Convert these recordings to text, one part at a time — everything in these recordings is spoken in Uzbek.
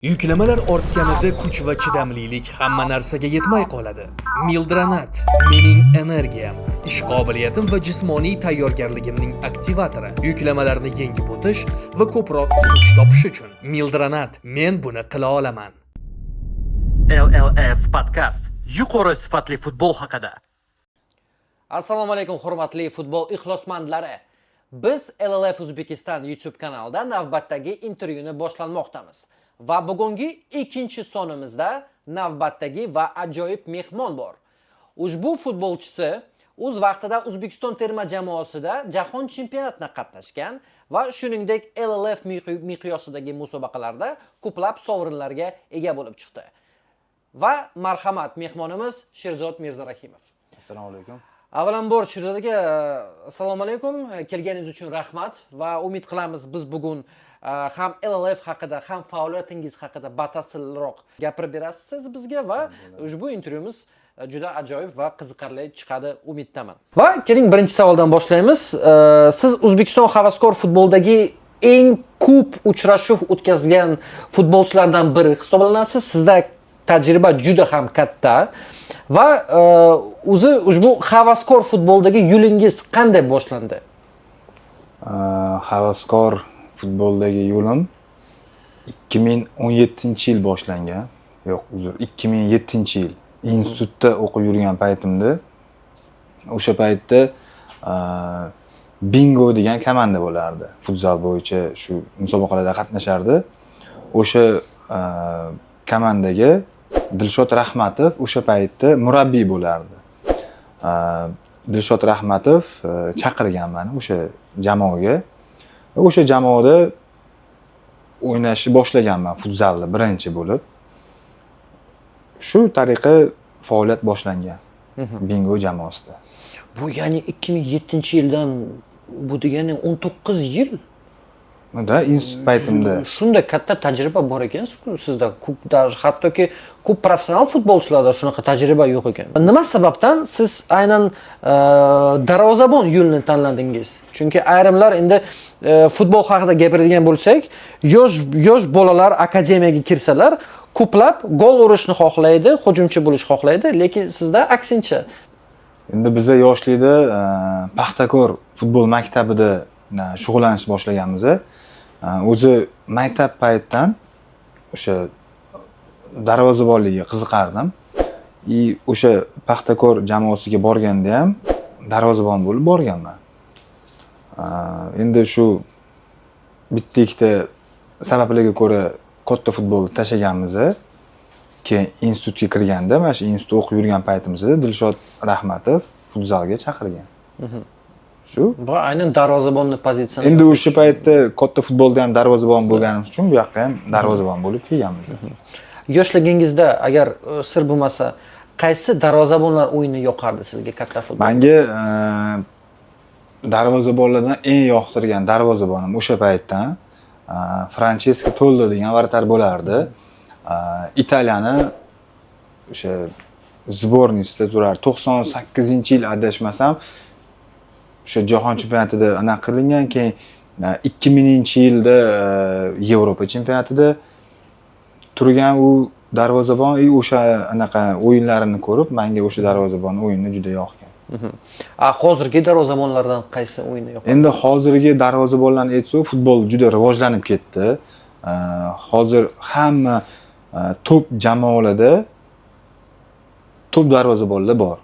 Yuklamalar ortganida kuch va chidamlilik hamma narsaga yetmay qoladi. Mildronat mening energiyam, ish qobiliyatim va jismoniy tayyorgarligimning aktivatori. Yuklamalarni yengib o'tish va ko'proq kuch topish uchun Mildronat, men buni qila olaman. LLF podkast yuqori sifatli futbol haqida. Assalomu alaykum, hurmatli futbol ixlosmandlari. Biz LLF Uzbekistan YouTube kanalida navbatdagi intervyuni boshlanmoqdamiz. Va bugungi ikkinchi sonimizda navbatdagi va ajoyib mehmon bor. Ushbu futbolchisi o'z vaqtida O'zbekiston terma jamoasida jahon chempionatida qatnashgan va shuningdek LLF miqyosidagi musobaqalarda ko'plab sovrinlarga ega bo'lib chiqdi. Va marhamat, mehmonimiz Sherzod Mirzarahimov. Assalomu alaykum. Avvalambor, Sherzod aka, assalomu alaykum. Kelganingiz uchun rahmat va umid qilamiz, biz bugun ham LLF haqida, ham faoliyatingiz haqida batafsilroq gapirib berasiz siz bizga va ushbu intervyumiz juda ajoyib va qiziqarli chiqadi, umiddaman. Va keling, birinchi savoldan boshlaymiz. Siz O'zbekiston havaskor futboldagi eng ko'p uchrashuv o'tkazgan futbolchilardan biri hisoblanasiz. Sizda tajriba juda ham katta va o'zi ushbu havaskor futboldagi yo'lingiz qanday boshlandi? Havaskor futboldagi yo'lim 2017 yil boshlangan. Yo'q, uzr, 2007 yil institutda o'qib yurgan paytimda, o'sha paytda Bingo degan komanda bo'lardi. Futzal bo'yicha shu musobaqalarda qatnashardi. O'sha komandaga Dilshod Rahmatov o'sha paytda murabbiy bo'lardi. Dilshod Rahmatov chaqirgan mani o'sha jamoaga. Va o'sha jamoada o'ynashni boshlaganman futzalni birinchi bo'lib. Shu tariqa faoliyat boshlangan Bingo jamoasida. Bu ya'ni 2007 yildan, bu degani 19 yil. Да, institut paytimda. Shunday katta tajriba bor ekan sizda. Даже hattoki ko'p professional futbolchilarda shunaqa tajriba yo'q ekan. Nima sababdan siz aynan darvozabon yo'lini tanladingiz? Chunki ayrimlar endi futbol haqida gapiradigan bo'lsak, yosh yosh bolalar akademiyaga kirsalar, ko'plab gol urishni xohlaydi, hujumchi bo'lishni xohlaydi, lekin sizda aksincha. Endi biza yoshlikda Paxtakor futbol maktabida shug'ullanish boshlaganmiz. O'zi maktab paytdan o'sha darvozabonlikka qiziqardim. И o'sha Paxtakor jamoasiga borganda ham darvozabon bo'lib borganman. Endi shu bitta ikkita sabablarga ko'ra katta futbolni tashlaganmiz. Keyin institutga kirganda, mana shu institutda o'qib yurgan paytimizda Dilshod Rahmatov futzalga chaqirgan. Shu. Va aynan darvozabonni pozitsiyani. Endi o'sha paytda katta futbolda ham darvozabon bo'lganimiz uchun bu yoqqa ham darvozabon bo'lib kelganmiz. Yoshligingizda, agar sir bo'lmasa, qaysi darvozabonlar o'yini yoqardi sizga katta futbol? Menga darvozabonlardan eng yoqtirgan darvozabonim o'sha paytdan Francesco Toldo degan вратарь bo'lardi. Italiyani o'sha сборный sida turardi. 98-yil, adashmasam, o'sha jahon chempionatida anaqa qilingan, keyin 2000-yilda Yevropa chempionatida turgan u darvozabon и o'sha anaqa o'yinlarini ko'rib, menga o'sha darvozabon o'yini juda yoqgan. A hozirgi darvozabonlardan qaysi o'yini yoqadi? Endi hozirgi darvozabonlarni aytsak, futbol juda rivojlanib ketdi. Hozir hamma top jamoalarda top darvozabonlar bor.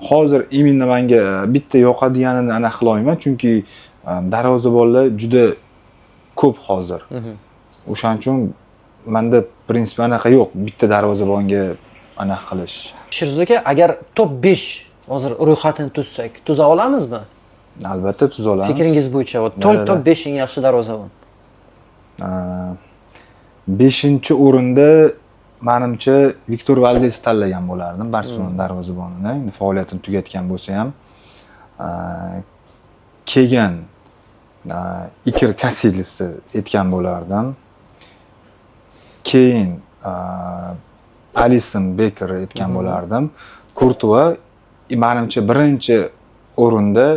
Hozir именно menga bitta yoqadiganini anaqa qilolmayman, chunki darvozabonlar juda ko'p hozir. O'shaning uchun manda принцип anaqa yo'q, bitta darvozabonga anaqa qilish. Sherzod aka, agar top 5 hozir ro'yxatini tuzsak, tuza olamizmi? Albatta, tuza olamiz. Fikringiz bo'yicha Да. top 5 eng yaxshi darvozabon. Beshinchi o'rinda, manimcha, Viktor Valdes tanlagan bo'lardim, Barselona darvozabonini, endi faoliyatini tugatgan bo'lsa ham. Keyin Iker Kasilyasni aytgan bo'lardim. Keyin Alisson Beker aytgan bo'lardim. Kurtua, manimcha, birinchi o'rinda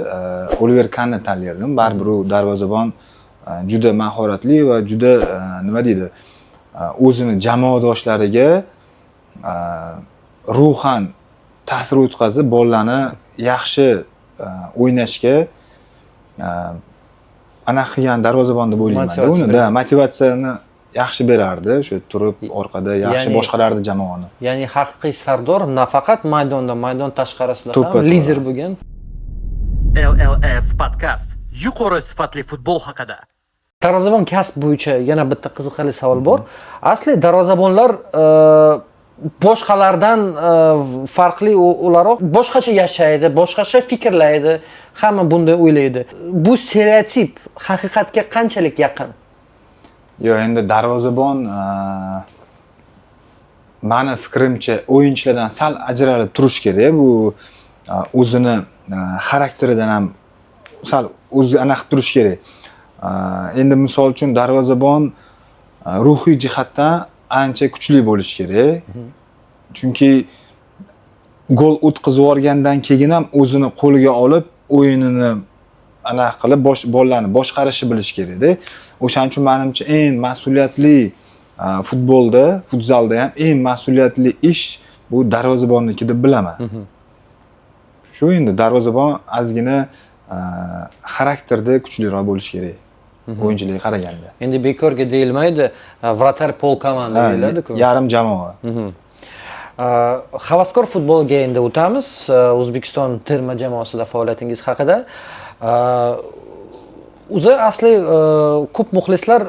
Oliver Kanni tanlardim. Baribir u darvozabon juda mahoratli va juda, nima deydi, O'zini jamoadoshlariga ruhan ta'sir o'tkazib, bolalarni yaxshi o'ynashga anaqa qilgan darvozabon deb o'ylayman. Motivatsiya Uni, да, bergan. Motivatsiyani yaxshi berardi, o'sha turib orqada yaxshi Ya'ni- boshqarardi jamoani. Ya'ni haqiqiy sardor nafaqat maydonda, maydon tashqarisida ham To'ppa-to'g'ri. lider bo'lgan. LLF podkast, yuqori sifatli futbol haqida. Darvozabon kasb bo'yicha yana bitta qiziqarli savol bor. Asli darvozabonlar boshqalardan farqli o'laroq boshqacha yashaydi, boshqacha fikrlaydi. Hamma bunday o'ylaydi. Bu stereotip haqiqatga qanchalik yaqin? Yo'q, endi darvozabon mani fikrimcha, o'yinchilardan sal ajralib turishi kerak. Bu o'zini xarakteridan ham sal o'zi anaqa qilib turishi kerak. Endi misol uchun, darvozabon ruhiy jihatdan ancha kuchli bo'lishi kerak. Chunki gol o'tkazib yuborgandan keyin ham o'zini qo'liga olib, o'yinini anaqa qilib, bosh bolalarni boshqarishni bilishi kerakda. O'shaning uchun, manimcha, eng mas'uliyatli futbolda, futzalda ham eng mas'uliyatli ish bu darvozabonniki deb bilaman. Shu, endi darvozabon ozgina xarakterda kuchliroq bo'lishi kerak o'yinchilarga qaraganda. Endi bekorga deyilmaydi, "Вратарь пол команды" Ha, deyiladi-ku. Yarim jamoa. Havaskor futbolga endi o'tamiz. O'zbekiston terma jamoasida faoliyatingiz haqida. O'zi asli ko'p muxlislar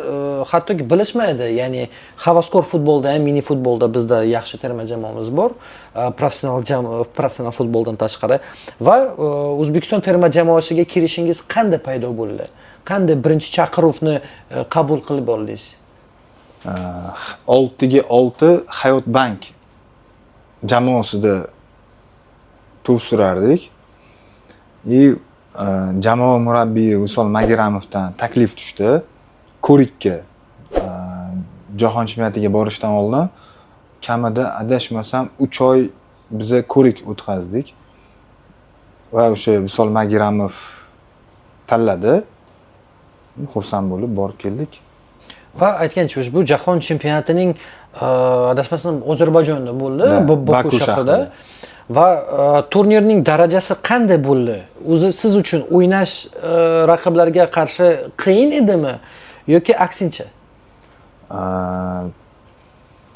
hattoki bilishmaydi, ya'ni havaskor futbolda ham, mini futbolda bizda yaxshi terma jamoamiz bor, professional futboldan tashqari. Va O'zbekiston terma jamoasiga kirishingiz qanday paydo bo'ldi? Qanday birinchi chaqiruvni qabul qilib oldingiz? 6ga 6 Hayot Bank jamoasida to'p surardik и jamoa murabbiyi Visol Magiramovdan taklif tushdi ko'rikka. Jahon chempionatiga borishdan oldin kamida, adashmasam, 3 oy biza ko'rik o'tkazdik va o'sha Visol Magiramov tanladi, xursand bo'lib borib keldik. Va aytgancha, ushbu jahon chempionatining, adashmasam, Ozarbayjonda bo'ldi, Да, Boku Baku shahrida. Shahrida. Va turnirning darajasi qanday bo'ldi? O'zi siz uchun o'ynash raqiblarga qarshi qiyin edimi yoki aksincha?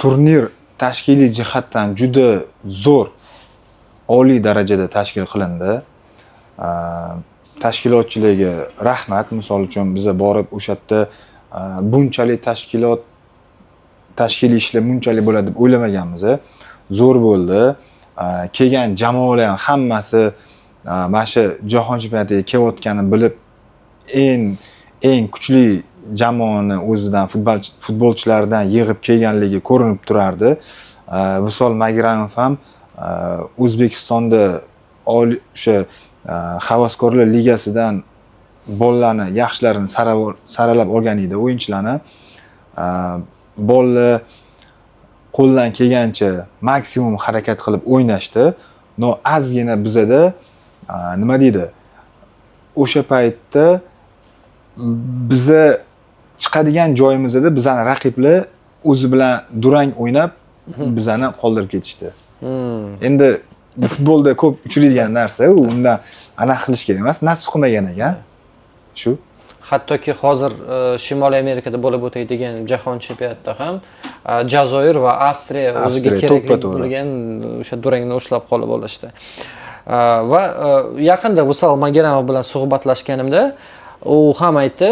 Turnir tashkiliy jihatdan juda zo'r, oliy darajada tashkil qilindi. Tashkilotchilarga rahmat. Misol uchun, biza borib o'sha yerda bunchalik tashkilot, tashkiliy ishlar bunchalik bo'ladi deb o'ylamaganmiz. Zo'r bo'ldi. Kelgan jamoalar ham hammasi mana shu jahon chempionatiga kelayotganini bilib, eng eng kuchli jamoani o'zidan futbolchilardan yig'ib kelganligi ko'rinib turardi. Visol Magramov ham O'zbekistonda oliy o'sha havaskorlar ligasidan bolalarni yaxshilarini saralab olgan edi, o'yinchilarni. Bolalar qo'ldan kelgancha maksimum harakat qilib o'ynashdi, но ozgina bizada nima deydi, o'sha paytda biza chiqadigan joyimizda bizani raqiblar o'zi bilan durang o'ynab, bizani qoldirib ketishdi. Endi bu futbolda ko'p uchraydigan narsa u, undan anaqa qilish kerak emas, nasib qilmagan ekan shu. Hattoki hozir Shimoliy Amerikada bo'lib o'tadigan jahon chempionatida ham Jazoir va Avstriya o'ziga Avstriya, kerakli to'ppa-to'g'ri. bo'lgan o'sha durangni ushlab qolib olishdi. Va yaqinda Vusal Mageramov bilan suhbatlashganimda u ham aytdi,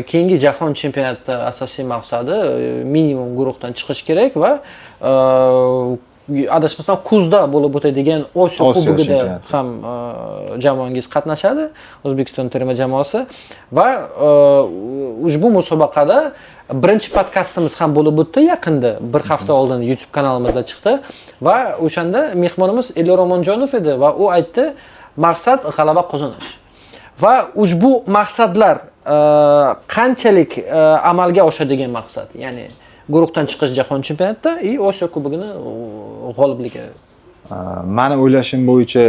keyingi jahon chempionatida asosiy maqsadi minimum guruhdan chiqish kerak va adashmasam, kuzda bo'lib o'tadigan Osiyo Osiyo Kubogida chempionati. ham jamoangiz qatnashadi, O'zbekiston terma jamoasi. Va ushbu musobaqada birinchi podkastimiz ham bo'lib o'tdi yaqinda, bir hafta oldin YouTube kanalimizda chiqdi va o'shanda mehmonimiz Elyor Omonjonov edi va u aytdi, maqsad g'alaba qozonish. Va ushbu maqsadlar qanchalik amalga oshadigan maqsad, ya'ni guruhdan chiqish jahon chempionatida и Osiyo Kubogini g'olibligi? Mani o'ylashim bo'yicha,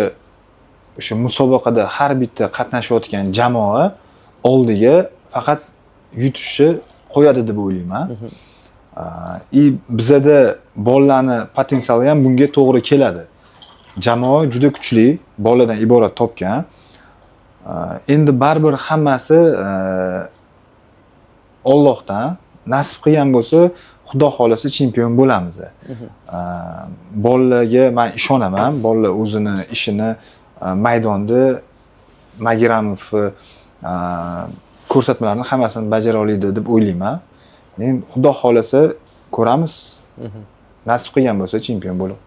o'sha musobaqada har bitta qatnashayotgan jamoa oldiga faqat yutishni qo'yadi deb o'ylayman. И bizada bolalarni potensiali ham bunga to'g'ri keladi. Jamoa juda kuchli bolalardan iborat topgan. Endi baribir hammasi Allohdan nasib qilgan bo'lsa, Xudo xohlasa, chempion bo'lamiz. Bolalarga man ishonaman. Bolalar o'zini ishini maydonda Mageramov ko'rsatmalarini hammasini bajara oladi deb o'ylayman. Men, Xudo xohlasa, ko'ramiz. Nasib qilgan bo'lsa, chempion bo'lib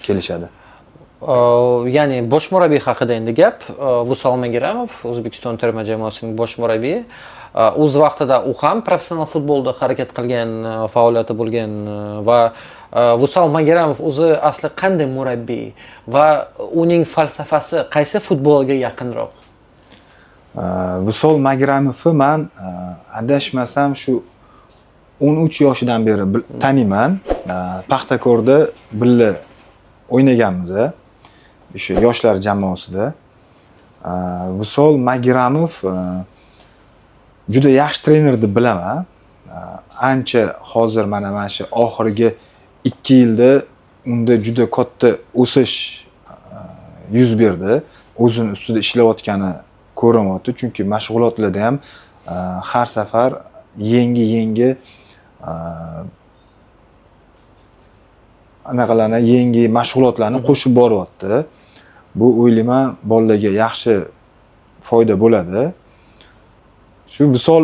kelishadi. Ya'ni bosh murabbiy haqida endi gap. Vusal Mageramov, O'zbekiston terma jamoasining bosh murabbiyi. O'z vaqtida u ham professional futbolda harakat qilgan, faoliyati bo'lgan va Vusal Mageramov o'zi asli qanday murabbiy va uning falsafasi qaysi futbolga yaqinroq? Visol Magramovni man adashmasam, shu 13 yoshidan beri taniyman. Paxtakorda birga o'ynaganmiz. O'sha yoshlar jamoasida. Visol Magramov juda yaxshi trener deb bilaman. Ancha hozir mana shu oxirgi 2 yilda unda juda katta o'sish yuz berdi. O'zini ustida ishlayotgani ko'rinyapti, chunki mashg'ulotlarda ham har safar yangi yangi anaqalarni, yangi mashg'ulotlarni qo'shib boryapti. Bu, o'ylayman, bolalarga yaxshi foyda bo'ladi. Shu Visol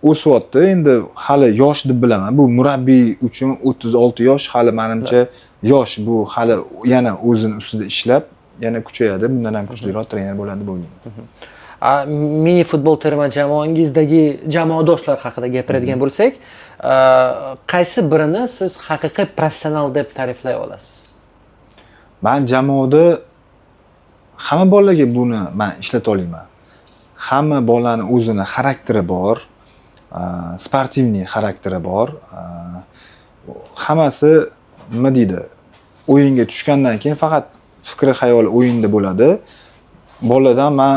o'syapti. Endi hali yosh deb bilaman. Bu murabbiy uchun 36 yosh hali, manimcha, yosh. Bu hali yana o'zini ustida ishlab, yana kuchayadi, bundan ham kuchliroq trener bo'ladi deb o'ylayman. Mini futbol terma jamoangizdagi jamoadoshlar haqida gapiradigan bo'lsak, qaysi birini siz haqiqiy professional deb ta'riflay olasiz? Man jamoada hamma bolalarga buni man ishlata olaman. Hamma bolani o'zini xarakteri bor, спортивный xarakteri bor. Hammasi, nima deydi, o'yinga tushgandan keyin faqat fikri xayoli o'yinda bo'ladi. Boladan man,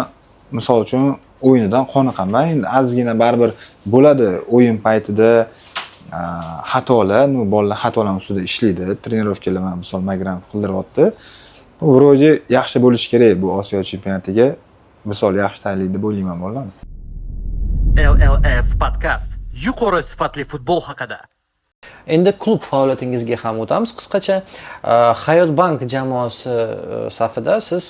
misol uchun, o'yinidan qoniqaman. Endi ozgina baribir bo'ladi o'yin paytida xatolar. Ну, bolalar xatolarni ustida ishlaydi. Тренировка lar mana misol Magramov qildiryapti. Вроде yaxshi bo'lishi kerak bu Osiyo chempionatiga. Misol yaxshi tayyorlaydi deb o'ylayman bolalarni. LLF podkast, yuqori sifatli futbol haqida. Endi klub faoliyatingizga ham o'tamiz qisqacha. Hayot Bank jamoasi safida siz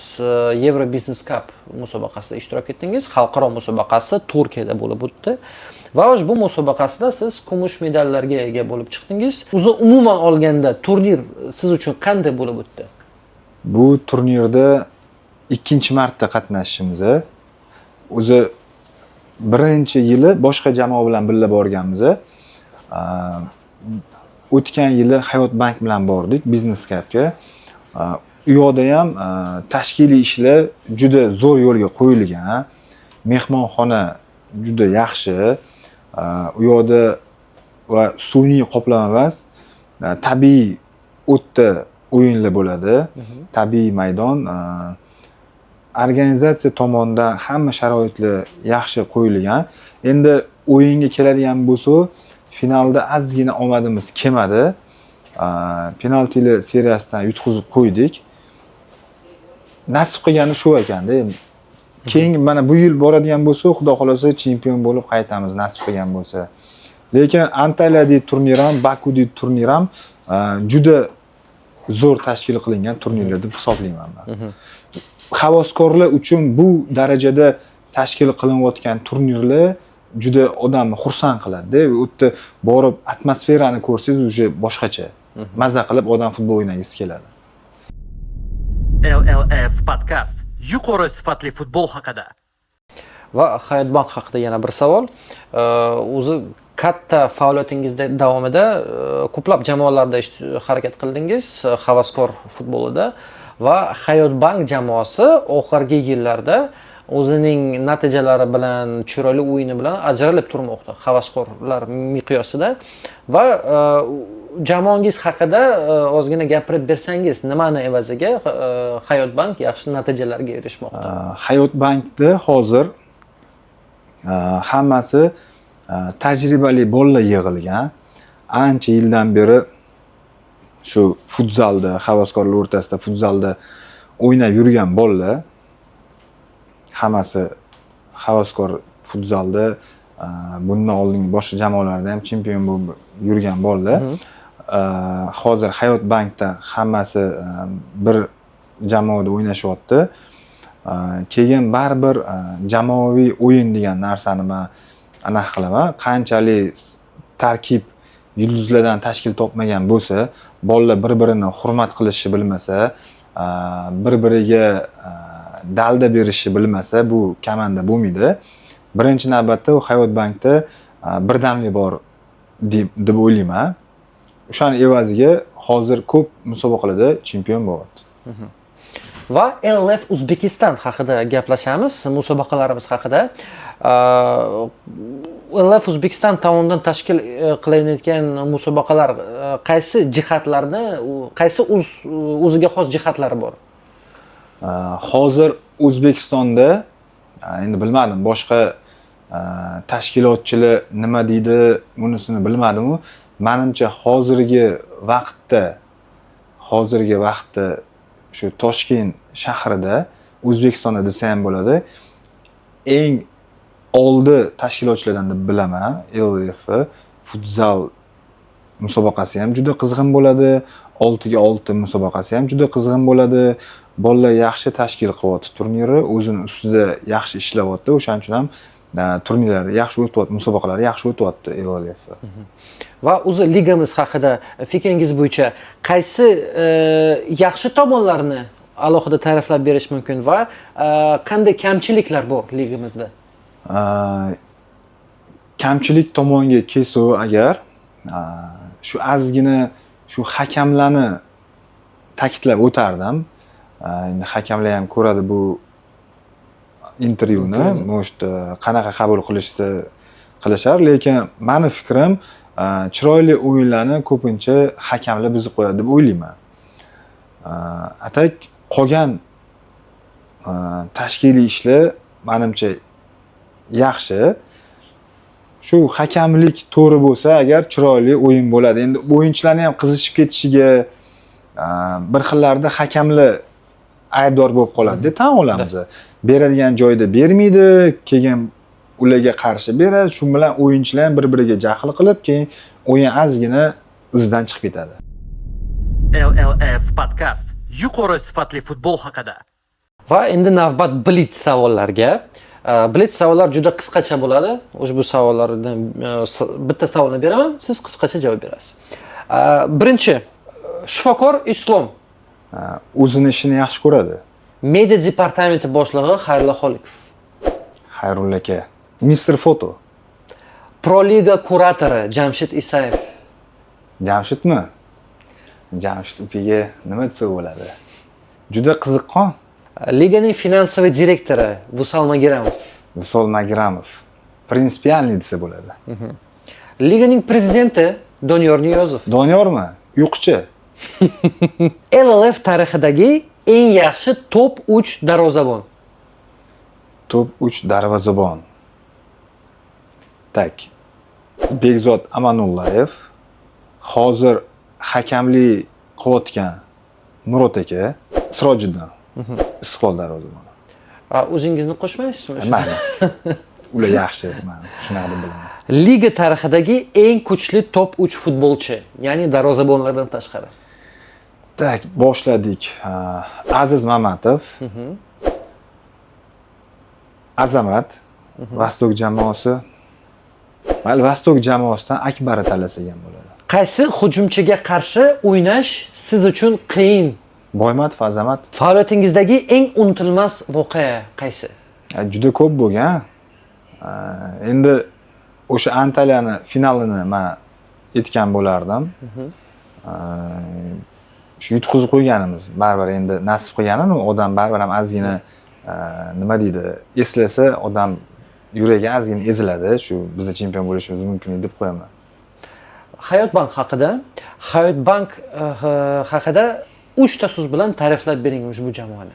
Euro Business Cup musobaqasida ishtirok etdingiz. Xalqaro musobaqasi Turkiyada bo'lib o'tdi. Va bu musobaqasida siz kumush medallarga ega bo'lib chiqdingiz. O'zi umuman olganda turnir siz uchun qanday bo'lib o'tdi? Bu turnirda ikkinchi marta qatnashishimiz. O'zi birinchi yili boshqa jamoa bilan birga borganmiz. O'tgan yili Hayot Bank bilan bordik Business Cupga. U yoqda ham tashkiliy ishlar juda zo'r yo'lga qo'yilgan. Mehmonxona juda yaxshi. U yoqda va sun'iy qoplama emas, tabiiy o'tda o'yinlar bo'ladi. Tabiiy maydon. Organizatsiya tomonidan hamma sharoitlar yaxshi qo'yilgan. Endi o'yinga keladigan bo'lsa, finalda ozgina omadimiz kelmadi. Penaltilar seriyasidan yutqizib qo'ydik. Nasib qilgani shu ekanda. Endi keyingi, mana bu yil boradigan bo'lsa, Xudo xohlasa, chempion bo'lib qaytamiz, nasib qilgan bo'lsa. Lekin Antaliyadagi turnir ham, Bakudagi turnir ham juda zo'r tashkil qilingan turnirlar deb hisoblayman man. Havaskorlar uchun bu darajada tashkil qilinayotgan turnirlar juda odamni xursand qiladi. U yerda borib atmosferani ko'rsangiz, уже boshqacha. Maza qilib odam futbol o'ynagisi keladi. LLF podkast, yuqori sifatli futbol haqida. Va Hayot Bank haqida yana bir savol. O'zi katta faoliyatingizda davomida ko'plab jamoalarda harakat qildingiz havaskor futbolida va Hayot Bank jamoasi oxirgi yillarda o'zining natijalari bilan, chiroyli o'yini bilan ajralib turmoqda havaskorlar miqyosida. Va jamoangiz haqida ozgina gapirib bersangiz, nimani evaziga Hayot Bank yaxshi natijalarga erishmoqda? Hayot Bankda hozir hammasi Tajribali bolalar yig'ilgan. Ancha yildan beri shu futzalda, havaskorlar o'rtasida futzalda o'ynab yurgan bolalar hammasi havaskor futzalda, bundan oldingi boshqa jamoalarda ham chempion bo'lib yurgan bolalar. Hozir Hayot Bankda hammasi bir jamoada o'ynashyapti. Keyin baribir jamoaviy o'yin degan narsani man anaqa qilaman. Qanchalik tarkib yulduzlardan tashkil topmagan bo'lsa, bolalar bir-birini hurmat qilishni bilmasa, bir-biriga dalda berishni bilmasa, bu komanda bo'lmaydi. Birinchi navbatda u Hayot Bankda birdamlik bor deb o'ylayman. O'shani evaziga hozir ko'p musobaqalarda chempion bo'lyapti. Va LLF Uzbekistan haqida gaplashamiz, musobaqalarimiz haqida. LLF Uzbekistan tomonidan tashkil qilinayotgan musobaqalar qaysi jihatlarni, qaysi o'ziga xos jihatlari bor? Hozir O'zbekistonda, endi bilmadim, boshqa tashkilotchilar nima deydi, bunisini bilmadim-u. Manimcha, hozirgi vaqtda shu Toshkent shahrida, O'zbekistonda desa ham bo'ladi, eng oldi tashkilotchilardan deb bilaman LLF futzal musobaqasi ham juda qizg'in bo'ladi, 6ga 6 musobaqasi ham juda qizg'in bo'ladi. Bolalar yaxshi tashkil qilyapti turnirni, o'zini ustida yaxshi ishlayapti. O'shaning uchun ham turnirlar yaxshi o'tyapti, musobaqalar yaxshi o'tyapti LLF. Va o'zi ligamiz haqida fikringiz bo'yicha qaysi yaxshi tomonlarni alohida ta'riflab berish mumkin va qanday kamchiliklar bor ligamizda? Kamchilik tomonga kelsak agar, shu ozgina shu hakamlarni ta'kidlab o'tardim. Endi hakamlar ham ko'radi bu intervyuni, Intervyuni. Может, qanaqa qabul qilishsa qilishar, lekin mani fikrim, chiroyli o'yinlarni ko'pincha hakamlar buzib qo'yadi deb o'ylayman. А так qolgan tashkiliy ishlar manimcha yaxshi. Shu hakamlik to'g'ri bo'lsa agar, chiroyli o'yin bo'ladi. Endi o'yinchilarni ham qizishib ketishiga bir xillarda hakamlar aybdor bo'lib qoladi, tan olamiz. Beradigan joyda bermaydi, keyin ularga qarshi beradi. Shu bilan o'yinchilar ham bir-biriga jahl qilib, keyin o'yin ozgina izdan chiqib ketadi. LLF podkast yuqori sifatli futbol haqida. Va endi navbat blitz savollarga. Blitz savollar juda qisqacha bo'ladi. Ushbu savollardan bitta savolni beraman, siz qisqacha javob berasiz. Birinchi, shifokor Islom. O'zini ishini yaxshi ko'radi. Media departamenti boshlig'i Xayrulla Xoliqov. Xayrulla aka. Mister Foto. Pro Liga kuratori Jamshid Isayev. Jamshidmi? Jamshid ukaga nima desa bo'ladi? Juda qiziqqon. Liganing финансовый direktori Vusal Mageramov. Visol Magramov. Принципиальный desa bo'ladi. Liganing prezidenti Doniyor Niyozov. Doniyormi? Uyquchi. LLF tarixidagi eng yaxshi top 3 darvozabon. Top 3 darvozabon. Так. Bekzod Amanullayev. Hozir hakamlik qilayotgan Murod aka, Sirojiddin. Istiqlol darvozaboni. A, o'zingizni qo'shmaysizmi? Mayli. Ular yaxshi, man shunaqa deb bilaman. Liga tarixidagi eng kuchli top 3 futbolchi, ya'ni darvozabonlardan tashqari. Так, boshladik. Aziz Mamatov. Azamat. Vostok jamoasi. Mayli, Vostok jamoasidan Akbarni tanlasak ham bo'ladi. Qaysi hujumchiga qarshi o'ynash siz uchun qiyin? Boymatov Azamat. Faoliyatingizdagi eng unutilmas voqea qaysi? Juda ko'p bo'lgan. Endi o'sha Antaliyani finalini man aytgan bo'lardim. Shu yutqizib qo'yganimiz baribir endi nasib qilgani, odam baribir ham ozgina, nima deydi, eslasa odam yuragi ozgina eziladi. Shu biza chempion bo'lishimiz mumkin edi deb qo'yaman. Hayot Bank haqida, Hayot Bank haqida uchta so'z bilan ta'riflab bering ushbu jamoani.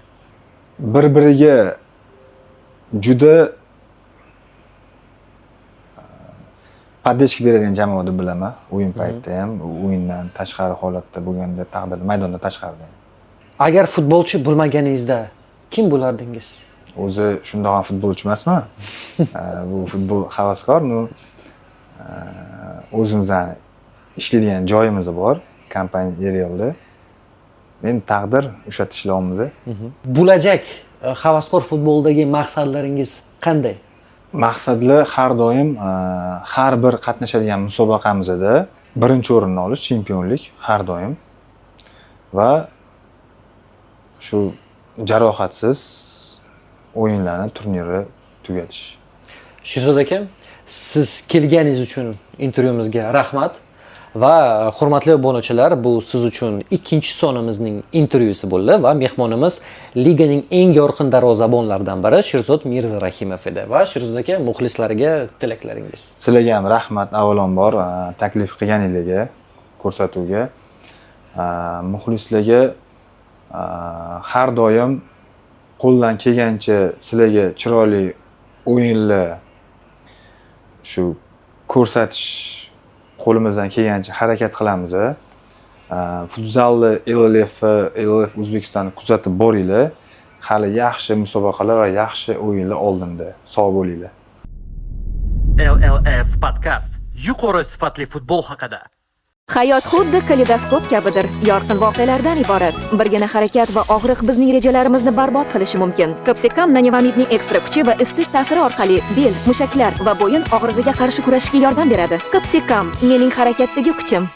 Bir biriga juda Поддержка beradigan jamoa deb bilaman. O'yin paytida ham, o'yindan tashqari holatda bo'lganda taqdirda, maydondan tashqarida ham. Agar futbolchi bo'lmaganingizda kim bo'lardingiz? O'zi shundoq ham futbolchi emasman. Bu futbol havaskor, ну, o'zimizni ishlaydigan joyimiz bor, kompaniya Arielda. Endi taqdir, o'sha yerda ishlayapmiz. Bo'lajak havaskor futboldagi maqsadlaringiz qanday? Maqsadlar har doim har bir qatnashadigan musobaqamizda birinchi o'rinni olish, chempionlik har doim va shu jarohatsiz o'yinlarni, turnirni tugatish. Sherzod aka, siz kelganingiz uchun intervyumizga rahmat va hurmatli obunachilar, bu siz uchun ikkinchi sonimizning intervyusi bo'ldi va mehmonimiz liganing eng yorqin darvozabonlaridan biri Sherzod Mirzarahimov edi. Va Sherzod aka, muxlislarga tilaklaringiz? Sizlarga ham rahmat avvalambor taklif qilganinglarga ko'rsatuvga. Muxlislarga har doim qo'ldan kelgancha sizlarga chiroyli o'yinlar shu ko'rsatish, qo'limizdan kelgancha harakat qilamiz. Futzalni, LLF, LLF O'zbekistonni kuzatib boringlar. Hali yaxshi musobaqalar va yaxshi o'yinlar oldinda. Sog' bo'linglar. LLF podkast yuqori sifatli futbol haqida. Hayot xuddi kaleidoskop kabidir, yorqin voqealardan iborat. Birgina harakat va og'riq bizning rejalarimizni barbod qilishi mumkin. Kapsikam Nanivamidning ekstra kuchi va isitish ta'siri orqali bel, mushaklar va bo'yin og'rig'iga qarshi kurashishga yordam beradi. Kapsikam – mening harakatdagi kuchim.